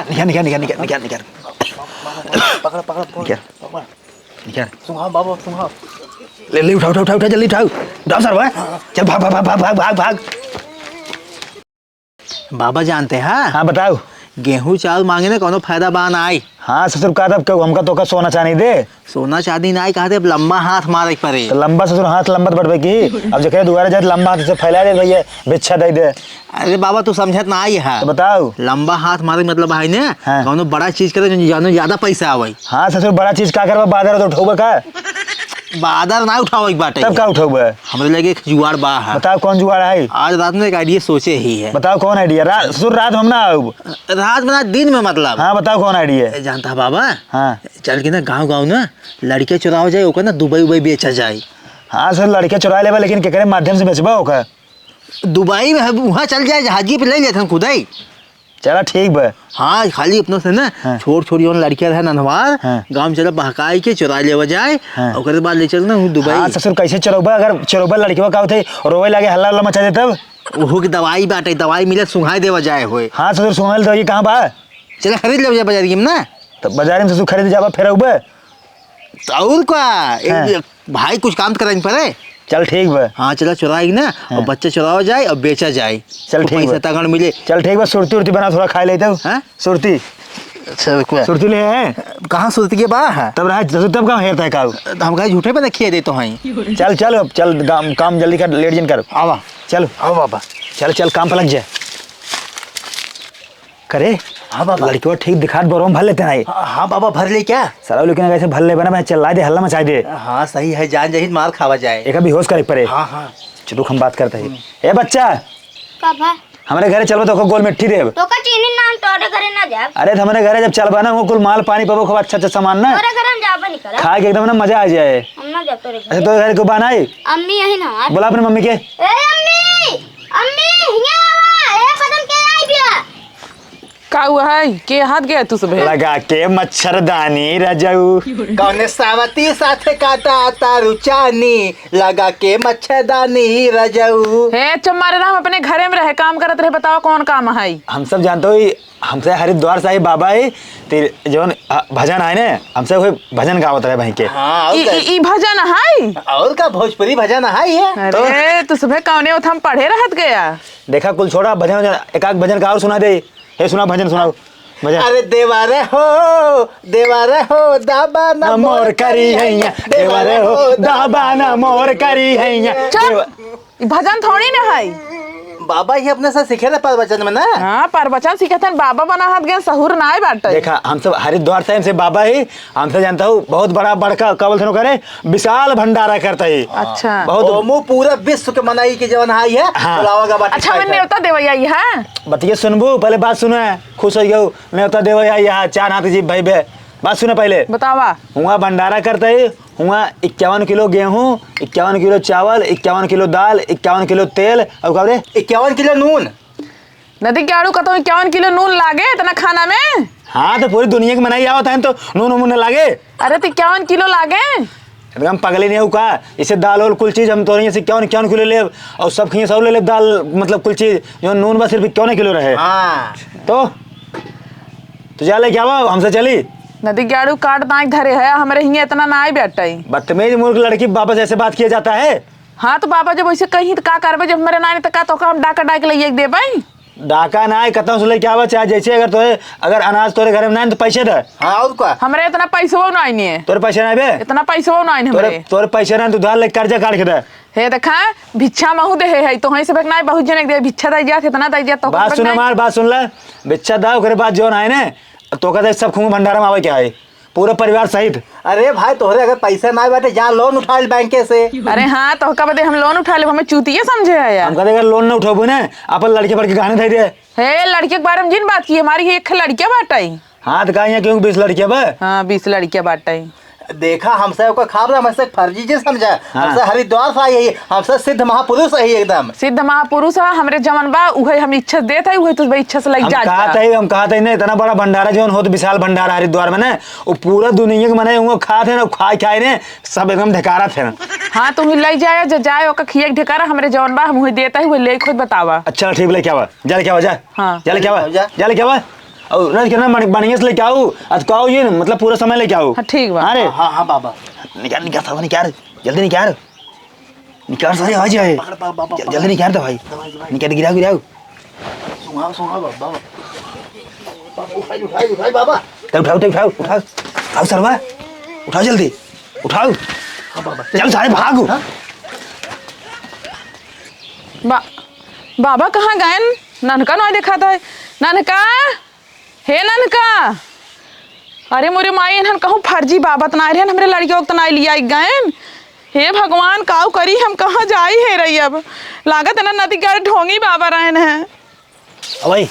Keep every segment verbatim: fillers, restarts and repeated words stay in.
निकाल, निकाल, निकाल, निकाल, निकाल, निकाल। पकड़, पकड़, पकड़, निकाल। पकड़। निकाल। सुंघाओ बाबा, सुंघाओ। ले, ले, उठाओ, उठाओ, उठाओ, उठाओ, जल्दी उठाओ। उठाओ सर, भाई। चल, भाग, भाग, भाग, भाग, भाग, भाग। बाबा जानते हैं? हाँ, बताओ। गेहूं चावल मांगे ना, कोनो फायदा बा नाई। हाँ ससुर, का तब क्यों हमका तोका सोना चांदी दे? सोना चांदी नाई कहते, अब लंबा हाथ मारे के पड़े। तो लंबा ससुर हाथ लंबा तो बढ़बे की, अब जेकरे दुआरे जाए तो लंबा हाथ से फैला दे भैया, भिक्षा दे दे। अरे बाबा, तू समझत नाई है। तो बताओ। लंबा हाथ मारे के मतलब है ने, हाँ। कौनो बड़ा चीज करे, जौन ज्यादा पैसा आवे। हाँ ससुर, बड़ा चीज का करबा, बादर तो उठौबे का? बादर ना उठावे के बाटे। तब का उठौबे? हमरे लगे एक जुगाड़ बा है। बताओ कौन जुगाड़ है? आज रात में एक idea सोचे ही है। बताओ कौन idea? रा-, ससुर रात में हम ना आउब। रात में ना, दिन में मतलब। हाँ बताओ कौन idea? ए, जानता है बाबा? हाँ। चल के ना गाँव गाँव ना लड़के चुरावा जाए, ओकर ना दुबई उबई बेचा जाए। हाँ ससुर, लड़के चुरा लेबा, लेकिन केकरे माध्यम से बेचबा ओकर? दुबई में हम उहाँ चल जाए, जहाजी पे ले लेथन खुदई। चला ठीक बा। हाँ, खाली अपनों से ना हाँ। छोट छोट जौन लड़कियाँ रहे नन्हवार, हाँ। गाँव में चला बहकाई के चुरा लेवा जाए, हाँ। ओकरे बाद ले चल ना हूँ दुबई। हाँ ससुर, कैसे चुरौबा? अगर चुरौबा लड़कियों का होते, रोवे लागे, हल्ला उल्ला मचा दे तब? ओहो की दवाई बाटे, दवाई मिले सुंघाई देवा जाए होए। हाँ ससुर, सुंघाई दवाई कहाँ बा? चला खरीद लेवा जाए बाजारी में ना। तो बाजारी में ससुर खरीद जाबा, फिर अउबे। तो और का? ए, हाँ। भाई कुछ काम तो करे पड़े। चल ठीक बा। हाँ, चला चुराई ना, हाँ। और बच्चा चुरावा जाए और बेचा जाए। चल तो ठीक पैसा बा। तगड़ मिले। चल ठीक बा, सुरती उरती बना, थोड़ा खाए लेते हो। हाँ? सुरती। अच्छा, रुक बा। सुरती ले है? कहाँ सुरती के बा है? तब रहा, जैसे तब कहाँ हेरता है काऊ? हम कहीं झूठे पे रखिए दे तो हैं। चल, चल, अब चल, काम, काम जल्दी कर, लेट जिन कर। आवा। चल। आवा बाबा। चल, चल, काम पे लग जाए। करे? हाँ बाबा। लड़कवा ठीक दिखात बोरवा में भर लेते ना ये। हाँ, हाँ बाबा, भर ले क्या? साला लेकिन अगर ऐसे भर लेबे ना, मैं चिल्ला दे, हल्ला मचाई दे। हाँ, सही है, जान जाहिर मार खावा जाए। एक बेहोश करे पड़े। हाँ, हाँ। चुप, हम बात करते हैं। हम्म। ए बच्चा, का भा? हमरे घरे चलबे तो ओकर गोल मिट्टी देब। तो का चीनी ना, हम तोरे घरे ना जाब। अरे, तो हमरे घरे जब चलबा ना, वो कुल माल पानी पाबो, खूब अच्छा अच्छा सामान ना। तोरे घरे हम जाबे नहीं करब। खाए के एकदम ना मजा आ जाए। हम ना जाब तोरे अच्छा, घरे। तोरे घरे को बनाई? अम्मी यही ना। बुला अपने मम्मी के। ए अम्मी, अम्मी, हियाँ आवा, ए कदम के आई बिया। का हुआ है? के हाथ गया तू सुबह? लगा के मच्छरदानी रजऊ। कौने सावती साथे काटा तारू चानी, लगा के मच्छरदानी रजऊ। हे चुप मारे ना, हम अपने घरे में रहे, काम करत रहे, बताओ कौन काम है? हम सब जानते हो, ई हमसे हरिद्वार साहिब बाबा है, ते जौन, अ, भजन आए ने, हमसे कोई भजन गावत रहे भाई के। हाँ, और ई, का? ई, ई भजन है? और का भोजपुरी भजन है ये? अरे, तो? तू सुबह कौने ओथम पढ़े रहत गया? देखा, कुल छोड़ा, भजन, भजन, एक आध भजन का और सुना दे। हे, सुना, भजन सुनाओ, भजन। अरे देवा रे हो, देवा रे हो, दाबा ना ना मोर मोर करी करी हैया, हैया, देवा रे हो, दाबा ना मोर करी हैया। चुप! देवा- ई भजन थोड़ी ना है। बाबा ये अपने से सीखे रहे प्रवचन में ना। हाँ, प्रवचन सीखे थे, बाबा बना हाथ गए, सहूर ना आए बाटे। देखा, हम सब हरिद्वार साहिब से बाबा ही, हमसे जानता हूँ, बहुत बड़ा, बड़का, का बोलते हैं ओकरे, विशाल भंडारा करता ही। अच्छा। बहुत ओमू पूरा विश्व के मनाई के जवन आई है, हाँ। बुलावा का बाटी अच्छा, खाए मैं खाए। नेवता देवै आई है। बतिया सुनबू, पहले बात सुने, खुश हो गयो, नेवता देवै आई है, चार हाथ जी भाई बे, बात सुने पहले। बतावा। हुआ भंडारा करता ही, हुआ इक्यावन किलो गेहूं, इक्यावन किलो चावल, इक्यावन किलो दाल, इक्यावन किलो तेल, और का रे? इक्यावन किलो नून। नदी के आड़ू कतौ इक्यावन किलो नून लागे इतना खाना में? हाँ, तो पूरी दुनिया के मनई आवत है तो नून उमून न लागे। अरे, तो इक्यावन किलो लागे? एकदम पगले नहीं हो का? इसे दाल और कुल चीज हम तोरे से इक्यावन, इक्यावन किलो लेब और सब खींच और ले लेब दाल, मतलब कुल चीज, जो नून बस सिर्फ इक्यावन किलो रहे। हाँ। तो, तो जा लेके आवा, हमसे चली। नदी के आड़ू काट दांक धरे है, हमरे हियाँ इतना ना आई बेटा। बदतमीज मूर्ख लड़की, वापस ऐसे बात किया जाता है? हाँ, तो बाबा जब वैसे कहीं तो का करबे, जब हमरे नानी तो का तो हम डाका डाक ले एक देबे। डाका ना है, कतौ से लेके आवा, चाहे जैसे अगर तोहे, अगर अनाज तोरे घर में ना है तो पैसे दे। हाँ, और का? हमरे इतना पैसवो ना आइने। तोरे पैसे ना बे? इतना पैसवो ना आइने तोरे, हमरे। तोरे पैसे ना, तू उधार लेके कर्जा काट के दे। हे देखा, भिक्षा महू दे है, तो वहीं से बेक ना बहुत जने के दे, भिक्षा दे जात, इतना दे जात, तो बात बेक सुन ना। हमार, बात सुन ले। भिक्षा दा, ओकरे बाद जौन आए ने, तो कहते सब खूब भंडारा में आवे क्या है? पूरा परिवार सहित। अरे भाई, तोहरे अगर पैसा ना बाटे, जा लोन उठा ले बैंके से। अरे हाँ, तोहका बदे हम लोन उठा लेब, हमें चूतिया समझे है यार। हम कहते अगर लोन ना उठेबू ना, अपन लड़के फड़के गहने धइ दे। हे, लड़के के बारे में जिन बात की, हमारी एक लड़किया बाटे। हाँ, तो का यहाँ क्यों बीस लड़किया बा? हाँ, बीस लड़किया बाटे। देखा, हमसे ओकर खाब ना, हमसे फर्जी जे समझा। हाँ। हमसे हरिद्वार से आई है, हमसे सिद्ध महापुरुष है एकदम। सिद्ध महापुरुष है, हमरे जवन बा, उहे हम इच्छा देत है, उहे तू इच्छा से लग हम जात कहत जा। है, हम कहत है ना, इतना बड़ा भंडारा जौन होत, विशाल भंडारा हरिद्वार में ना, वो पूरा दुनिया के मने हुआ खात है ना, खाए खाए ने, सब एकदम ढेकारा थे ना। हाँ, तू ही ले जाए, जा जाए, ओका खिए के ढेकारा, हमरे जवन बा, हम उहे देत है, उहे ले खुद बतावा। अच्छा, ठीक, लेके आवा, जा लेके आवा, जा। हाँ। जा लेके आवा, जा। जा लेके आवा। और रख के ना, मण-, बढ़िया से लेके आओ। आज को आओ ये, मतलब, पूरा समय लेके आओ। हाँ, ठीक बा। हाँ रे। हाँ, हाँ, बाबा। निकाल, निकाल, सामान निकाल, जल्दी निकाल। निकाल सारे, आ जाए। पकड़, पकड़, बाबा, जल-, पकड़। जल्दी निकाल दो भाई। दवाई, दवाई। निकाल, गिराओ, गिराओ। सुंघाओ, सुंघाओ, बाबा। बाबा, उठाई, उठाई, उठाई, बाबा। तो उठाओ, तो उठाओ, उठाओ। उठाओ सरवा, उठाओ जल्दी, उठाओ। हाँ, बाबा। चल सारे, भागो। हाँ? बा-, बाबा कहाँ गएन? ननका ना दिखात है। ननका, हे ननका। अरे मोरे माई, इन्हन कहूँ फर्जी बाबा त नाहीं रहेन, हमरे लड़कियों के त नाहीं लियाइ गएन। हे भगवान, काउ करी हम, कहाँ जाई हेरई अब? लागत है ना नदी के ढोंगी बाबा रहेन हैं। अबे,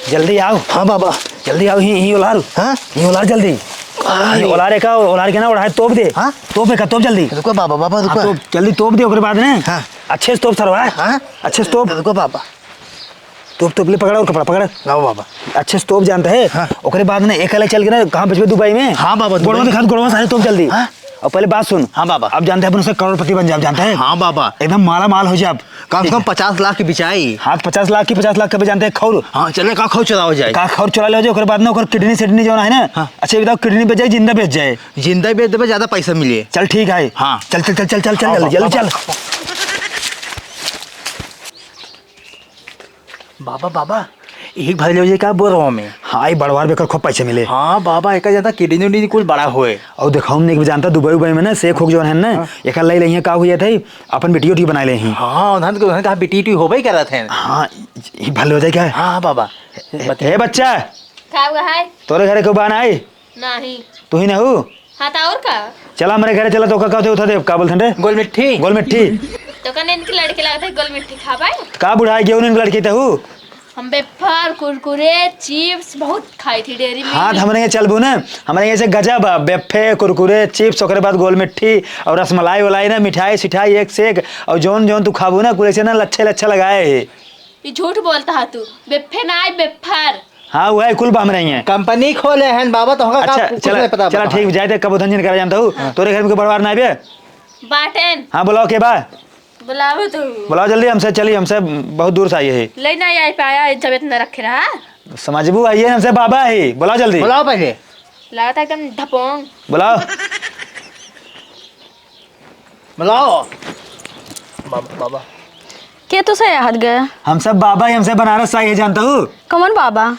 जल्दी आओ। हाँ बाबा। जल्दी आओ, ही, ही ओलार। हाँ? ही ओलार जल्दी। हाँ, ही ये ओलार एका, ओलार के ना ओढ़ाए तोप दे। हाँ? तोप एका, तोप जल्दी। रुको बाबा, बाबा, हाँ, रुको। तोप, जल्दी तोप दे, ओकरे बाद ने। हाँ। अच्छे से तोप सरवा। हाँ? अच्छे से तोप। रुको बाबा। तोप, तोप, ले पकड़ा और कपड़ा पकड़ा। लाओ बाबा। अच्छे से तोप जानता है। हाँ। ओकरे बाद ने एका ले चल के ना, कहाँ बेचबे दुबई में? हाँ बाबा, गोड़वा दुबई। दिखा, गोड़वा सारे तोप जल्दी। हाँ। और पहले बात सुन। हाँ बाबा। अब जानते हैं अपन उससे करोड़पति बन जाए, जानते हैं? हाँ बाबा। एकदम माला माल हो जाए। कम से कम पचास लाख की बिचाई। हाँ, पचास लाख की, पचास लाख का भी जानते हैं, खौर। हाँ, चले, का खौर चुरावा जाए? का खौर चुरा ले जाए, ओकर बाद में ओकर किडनी सिडनी जो है ना, हाँ। अच्छा, ये बताओ, किडनी बेच जाए, जिंदा बेच जाए? जिंदा बेच देबे, ज्यादा पैसा मिले। चल, ठीक है। हाँ। चल, चल, चल, चल, चल, चल, हाँ, जल्दी, जल्दी बाबा। चल। बाबा, बाबा, एक भर ले जाए का बोरवा में? हाँ, ई बड़वार बेकर खूब पैसे मिले। हाँ बाबा, एकर ज्यादा किडनी उडनी कुल बड़ा होए। और देखो, हमने एक भी जानता, दुबई उबई में ना, शेख होक जौन है ना, हाँ। एकर ले लेइहे, का हुई थे, अपन बेटी उटी बनाए लेइहे। हाँ, उन्हन के, उन्हन कहा बेटी उटी होबे ही करत हैं। हाँ, ई भर ले जाए क्या? हाँ, हाँ बाबा। ए, ए बच्चा, का हुआ है? तोरे घरे केहू बा नाई? नहीं। तू ही ना हू? हाँ, तो और का? चला हमरे घरे चला, तो का कहते उठा दे, का बोलथन रे? गोल मिट्ठी। गोल मिट्ठी। तो कने इनके लड़के लागत है, गोल मिट्ठी खाबे? का बुढ़ा गेहूं इनके लड़के ते हू? हम वेफर, कुरकुरे, चिप्स बहुत खाई थी डेयरी मिल्क। हाँ, तो हमरे यहाँ चलबू ना, हमरे यहाँ से गजब है, वेफे, कुरकुरे, चिप्स, ओकरे बाद गोल मिट्ठी और रसमलाई वलाई ना, मिठाई सिठाई एक से एक, और जौन जौन तू खाबू ना, कुल ऐसे ना लच्छे लच्छे लगाए है। ई झूठ बोलता है तू। वेफे ना आई, वेफर। हाँ, वह कुल बा हमरे हियाँ। कंपनी खोले हैं बाबा, तो होगा का, अच्छा, कुछ चला, नहीं पता चला, बाबा। ठीक, जाए दे, कबो धंजन करा जानता हूँ। हाँ। तोरे घर में कोई बड़वार ना आवे? बाटेन। हाँ, बुलाओ के बा? बुलाओ तू। बुलाओ जल्दी, हमसे चली, हमसे बहुत दूर से आई है। ले ना आई पाया, जब इतना रखे रहा। समझबू, आइए, हमसे बाबा है, बुलाओ जल्दी। बुलाओ पहले। लागत है एकदम ढपोंग। बुलाओ। बुलाओ। बाबा, बाबा। के तुसे याद गए? हम सब बाबा ही, हमसे बनारस से आई है, जानता हूँ। कौन बाबा?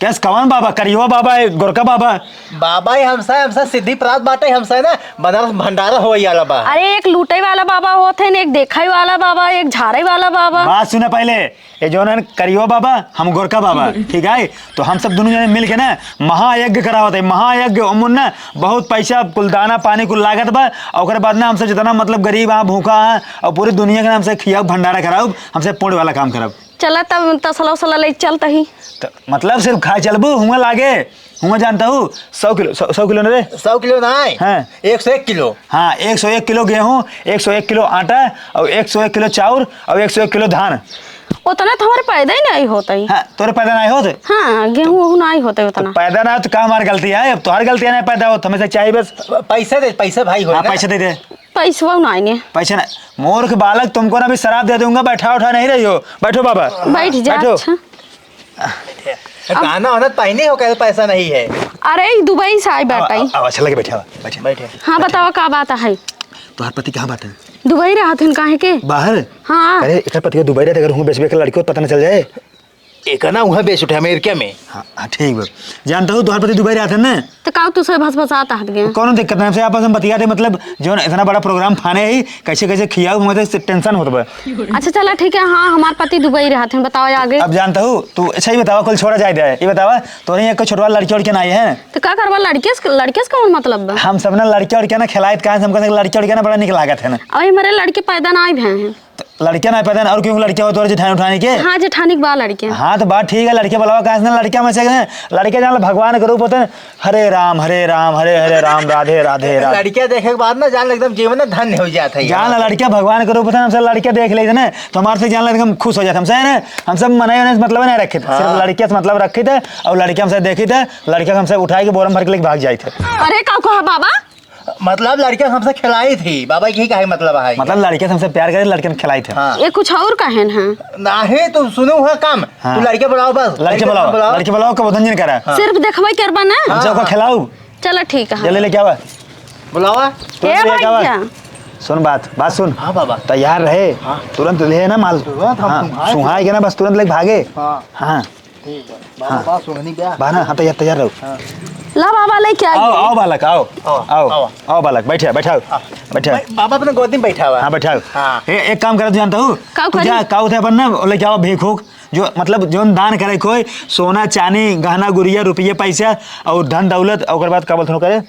कैस कौन बाबा? करियो बाबा है, गोरका बाबा। बाबा ही हमसे, हमसे सिद्धि प्राप्त बाटे, हमसे ना बनारस भंडारा होई वाला बा। अरे, एक लूटे वाला बाबा होत है, एक देखाई वाला बाबा, एक झारे वाला बाबा। बात सुना पहले, ये जौन है करियो बाबा, हम गोरका बाबा, ठीक है? तो हम सब दुनों जने मिल के ना महायज्ञ करावत है, महायज्ञ। ओमन ना बहुत पैसा, कुल दाना पानी कुल लागत बा, और ओकरे बाद ना हम सब जितना मतलब गरीब हाँ, भूखा हाँ, और पूरी दुनिया के ना हम सब खियाऊ भंडारा कराऊ, हम सब पुण्य वाला काम करब। चला तब तसला उसला ले चलत ही। त-, मतलब सिर्फ खाए चलबू, हुआं लागे, हुआं जानता हूँ, सौ किलो, सौ, सौ किलो न रे? सौ किलो ना है। हाँ। एक सौ एक किलो। हाँ, एक सौ एक किलो गेहूँ, एक सौ एक किलो आटा और एक सौ एक किलो चाउर और एक सौ एक किलो धान। उतना तो हमारे पैदा ही नहीं होता ही। हाँ, तोरे पैदा नहीं होत? हाँ, गेहूँ वहूँ नहीं होता तो उतना। पैदा ना हो तो का हमारी गलती है? अब तोहार गलती है, नहीं पैदा होत, हमें से चाहिए बस। पैसे दे, पैसे भाई हो हाँ, ना। पैसे दे दे। पैसवा नहीं ने। पैसे ना, मूर्ख बालक, तुमको ना अभी शराब दे दूंगा, बैठा उठा नहीं रही हो। बैठो बाबा। बैठ जा, बैठो। अच्छा। ए, गाना वाना तो पहने हो, कैसे पैसा नहीं है? अरे, ई दुबई से आई आवा, बाटा ई। आवा, आवा, अच्छा लगे, बैठे, आवा, बैठे। बैठे। हाँ, बतावा, का बात है? तोहार पति कहाँ बात है? दुबई रहत हन, काहे के? बाहर? हाँ। अरे, एकर पति दुबई रहत, अगर हुआं बेचबे के लड़कियों पता न चल जाए। एकर ना उहाँ बेच उठे अमेरिका में। हाँ, हाँ, ठीक बा। जानता हूँ, तोहार पति दुबई रहत है ना? तो का तू से भसभसात हाथ गए? कौनो दिक्कत नहीं, हमसे आपस में बतियाते, मतलब, जौन इतना बड़ा प्रोग्राम फाने है, कैसे कैसे खियाऊ, हमें तो tension होत बा। अच्छा, चला, ठीक है, हाँ, हमार पति दुबई रहत हैं, बताओ आगे। अब जानता हूँ, तू सही बतावा, कुल छोड़ा जाए दे, ये बतावा, तोरे यहाँ कोई छोटवा लड़की वड़की ना आई है? तो का करबा, लड़के से, लड़के से कौन मतलब बा? हम सब ना लड़के वड़के ना खिलाइत, कहाँ से हमको लड़के वड़के ना बड़ा निक लागत है ना। अभी हमारे लड़के पैदा ना आए हैं। त लड़किया ना पैदा ना, और क्यों लड़किया हो तोर जेठानी उठानी के? हाँ, जेठानी के बा लड़किया। हाँ, तो बात ठीक है, लड़किया बुलावा, कहाँ से ना लड़किया में से ना, लड़किया जान ला भगवान के रूप होते हैं, हरे राम, हरे राम, हरे हरे राम, राधे राधे राधे। लड़किया देखे के बाद ना जान ला एकदम जीवन ना धन्य हो जाता है। जान ला लड़किया भगवान के रूप होते हैं, हमसे लड़किया देख लेते ना, तो हमारे से जान ला एकदम खुश हो जाते हमसे, है ना? हम सब मनाई होने से मतलब नहीं रखे थे, सिर्फ हाँ। लड़किया से मतलब रखे थे, और लड़किया हमसे देखी थे, लड़किया हमसे उठाई के बोरम भर के लेके भाग जाए थे। अरे, का कहा बाबा? मतलब लड़किया हमसे खेलाई थी, बाबा, यही कहे मतलब है। मतलब लड़किया हमसे प्यार करे, लड़कियन खेलाई थे। हाँ। ये कुछ और कहेन है। नहीं, तुम सुनो हुआ काम। हाँ। तू लड़के बुलाओ बस। लड़के लड़के बुलाओ, बुलाओ। लड़के बुलाओ, कब धंजन करा। हाँ। सिर्फ देखबे करबा ना। हाँ, हमसे ओका हाँ। खिलाऊ। चलो ठीक है। जल्दी लेके आवा। बुलावा। तुरंत ए लेके आवा। भैया। सुन बात, बात सुन। हाँ बाबा। तैयार रहे। हाँ। तुरंत ले ना माल। तुरंत हम हाँ, सुंघाए सुंघाए के ना बस तुरंत लेके भागे। हाँ। हाँ। ठीक है। बाबा, हाँ। बात सुननी बा। बा ना, हाँ, तैयार, तैयार रहो। हाँ। ला बाबा, लेके आई। आओ, आओ बालक, आओ। आओ, आओ, आओ। आओ बालक, बैठा, बैठाओ। हाँ। बैठा। बै-, बाबा अपने गोदी में बैठा हुआ। हाँ, बैठाओ। हाँ। ए, एक काम करा, तू जानता हूँ? काऊ तू करी? जा, काऊ थे अपन ना, लेके आओ भीख उख, जो, मतलब, जोन दान करे कोई, सोना, चानी, गहना, गुरिया, रुपये, पैसा और धन दौलत, ओकर बाद का बोलत हूँ करे?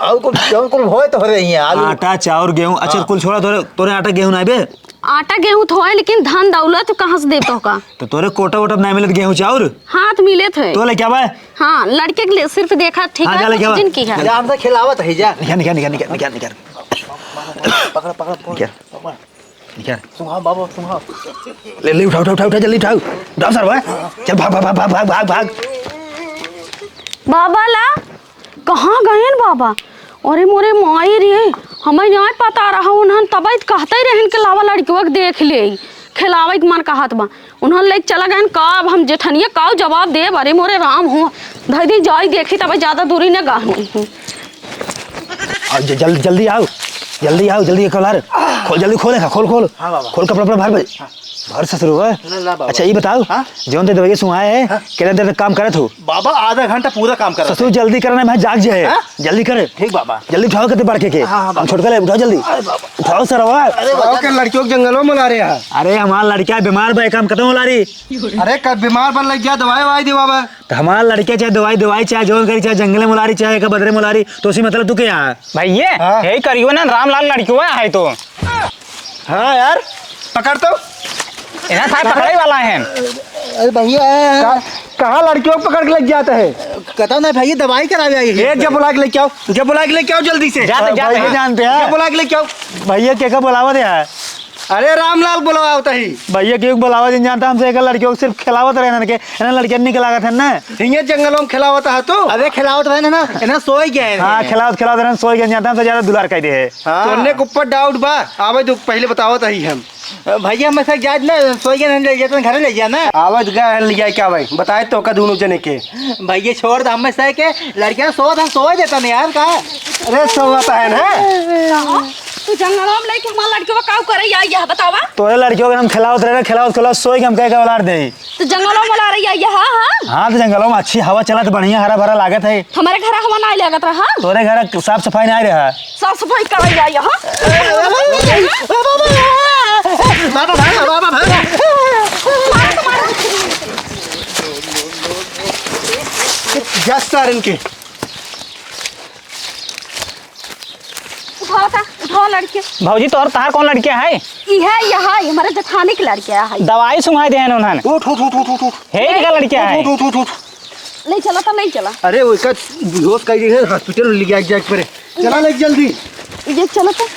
और कुल, जौन कुल होए तो हो रही है, आलू। आटा, चाउर, गेहूँ। अच्छा, हाँ। कुल छोड़ा, तोरे, तोरे आटा, गेहूँ ना बे? आटा गेहूं तो है, लेकिन धन दौलत कहाँ से देब तोहका? तो तोरे कोटा वोटा ना मिलत गेहूं चाउर? हाँ, तो मिले थे। तो लेके आवा। हाँ, लड़के के लिए सिर्फ देखा, ठीक हाँ, है, जा लेके आवा। जिनकी है। जा, हमसे खिलावत है, जा। निकाल, निकाल, निकाल, निकाल, निकाल, निकाल। पकड़, पकड़, पकड़। निकाल। पकड़। निकाल। सुंघाओ बाबू, सुंघाओ। ले, ले, उठाओ, उठाओ, उठाओ, उठाओ, जल्दी उठाओ। उठाओ सर, भाई। चल, भाग, भाग, भाग, भाग, भाग, भाग। बाबा ला। कहाँ गएन बाबा? अरे मोरे माई रे, हमें नाहीं पता रहा, उन्हन तबे त कहते रहन के लावा लड़कियों के देख ले, खेलावे के मन कहत बा। उन्हन लेके चला गएन का, अब हम जेठनिया का जवाब देब? अरे मोरे राम हो, धई दी जाई देखी तबे ज्यादा दूरी न गहनी। आ, ज-, जल्दी, जल्दी आओ, जल्दी आओ, जल्दी ये कलार खोल, जल्दी खोले खा, खोल, खोल। हाँ बाबा। खोल कपड़ा, कपड़ा बाहर भाई। हाँ। घर ससुर हुआ। ला, ला बाबा। अच्छा, ये बताओ, हाँ? जौन ते दवाई सुनाए है, हाँ? कितना देर तक काम करत हो? बाबा, आधा घंटा पूरा काम करत ससुर, है। जल्दी करना, मैं जाग जाए। हाँ? जल्दी करे। ठीक बाबा। जल्दी उठाओ, कितने बड़के के। हाँ, हाँ, हम बाबा। छोटका ले, उठाओ जल्दी। अरे बाबा। उठाओ सरवा। अरे बाबा। के लड़कियों के जंगलों में ला रहे हैं। अरे, हमार लड़का बीमार बा, काम खत्म हो ला रही। अरे, कब बीमार बन लग गया, दवाई ववाई दे बाबा। तो हमार लड़का चाहे दवाई, दवाई चाहे जौन करी, चाहे जंगले में ला रही, चाहे एक बदरे में ला रही, तो उसी मतलब तू क्या है? भैया, हाँ? यही करियो ना, रामलाल लड़कियों है तो। हाँ यार, पकड़ तो। इन्हें साहब पकड़े वाला है। अरे भैया। का-, कहाँ लड़कियों को पकड़ के लेके जाता है? कहता ना भैया, दवाई करावे आई है। ए, जब बुला के लेके आओ, जब बुला के लेके आओ जल्दी से। जाते, जाते भैया हैं। जानते हैं। जब बुला के लेके आओ। भैया, के का बुलावा दे है? अरे रामलाल बुलावा होता ही। भैया, क्यों बुलावा दिन जानता हमसे, एक लड़कियों को सिर्फ खिलावत रहे ना के, इन्हें लड़कियां निकल लागत है ना। हिंगे जंगलों में खिलावत है तू? अरे खिलावत रहे ना, इन्हें सोई गए हैं। हाँ, खिलावत, खिलावत रहे, सोई गए जानता हमसे ज्यादा दुलार कर दे है। हाँ। तोरने के ऊपर डाउट बा? आवे तो पहले बतावत ही हम। भैया, हम ऐसा जात ना, सोई के नहीं ले जाते, घरे ले जाना। आवे तो गए ले जाए क्या भाई? बताए तो का दोनों जने के। भैया, छोड़ दे, हम ऐसा है के लड़कियां सोवत, हम सोए देता नहीं यार, का? अरे, सोवत है ना? कहाँ? तू जंगलों में लेके हमारे लड़के को काऊ करे या, यह बतावा? तोरे लड़कियों के हम खिलावत रहे, खिलावत, खिलावत, सोई के हम कह के औलार दे। तो जंगलों में ला रही है, हाँ, हाँ? हाँ, तो जंगलों में अच्छी हवा चलत, बढ़िया हरा भरा लागत है। हमारे घर हवा ना लागत रहा। तोरे घर साफ सफाई ना रहा। साफ सफाई करा जाए यहाँ। बाबा भागा, बाबा भागा। जा सारन के। उठाओ ता, उठाओ लड़के। भौजी, तोहर, तहार कौन लड़किया है? ई है, यहाँ, ये हमारे जेठानी के लड़किया है। दवाई सुंघाई दे हैं उन्होंने। उठ, उठ, उठ, उठ, उठ, उठ। हे, इनका लड़किया है। उठ, उठ, उठ, उठ, उठ। ले चला ता, ले चला। अरे, वो इसका बेहोश कर दिए, हॉस्पिटल ले जाए, जाए परे। चला ले जल्दी। ये चलो तो।